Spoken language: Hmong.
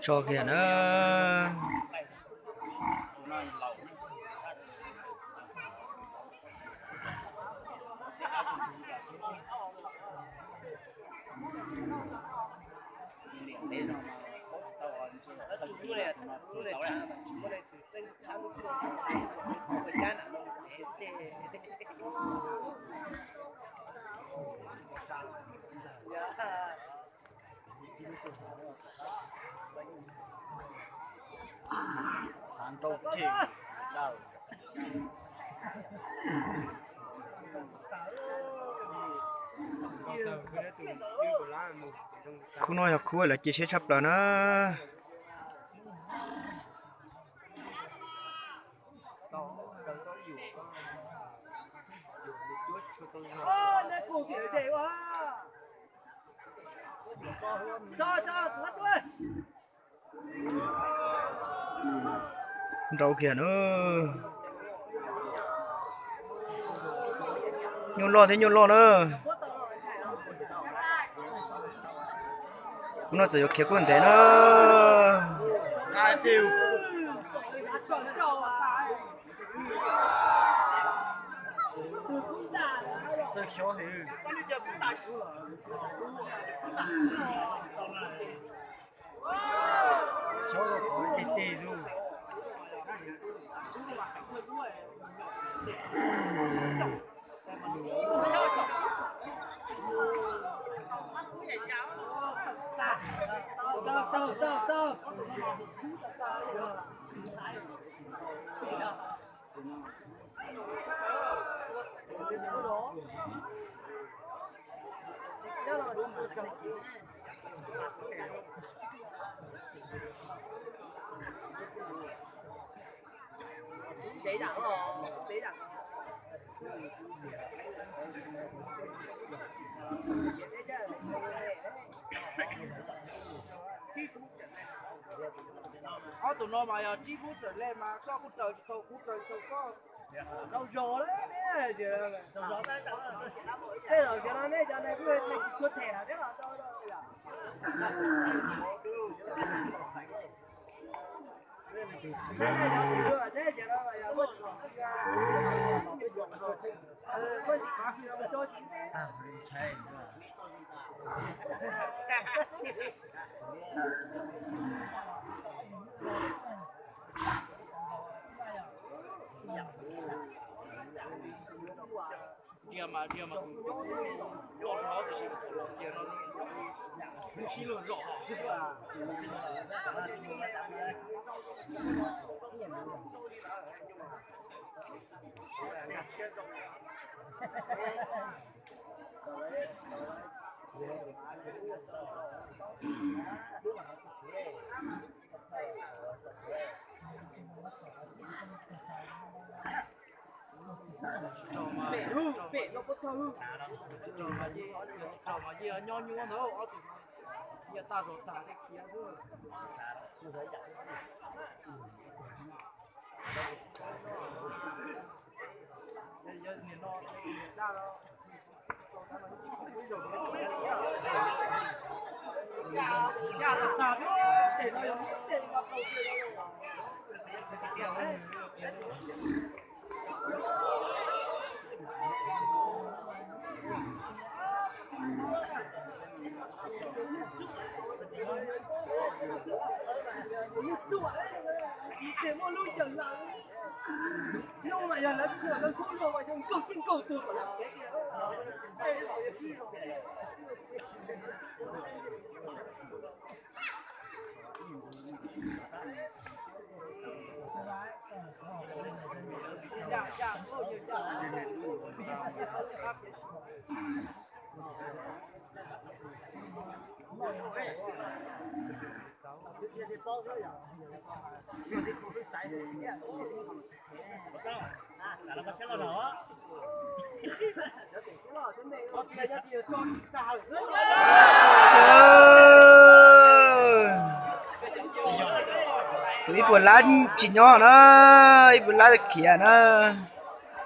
Tso kiag na. Khub no yog khub lawv cia siab tshaj plaws na. Nrau kiag na. Nyuj loj thiab nyuj loj na. Kuv no txawm yuav khiav kuj ntev na. Ob tug no mas yog tsib fub txawm le mas koj kuj raws tsis tau kuv, raws tsis tau koj. Tau zog lawm ne. Tej zaum no nej cov no kuj tsis tshua them thiab los tau. Pem no puab txog hwj. Nyob nyuaj ntawd ob tug no, nyiaj tag zog tag tej khiav xwb. Tus ib puas lab tsis nyob na, ib puas lab khiav na.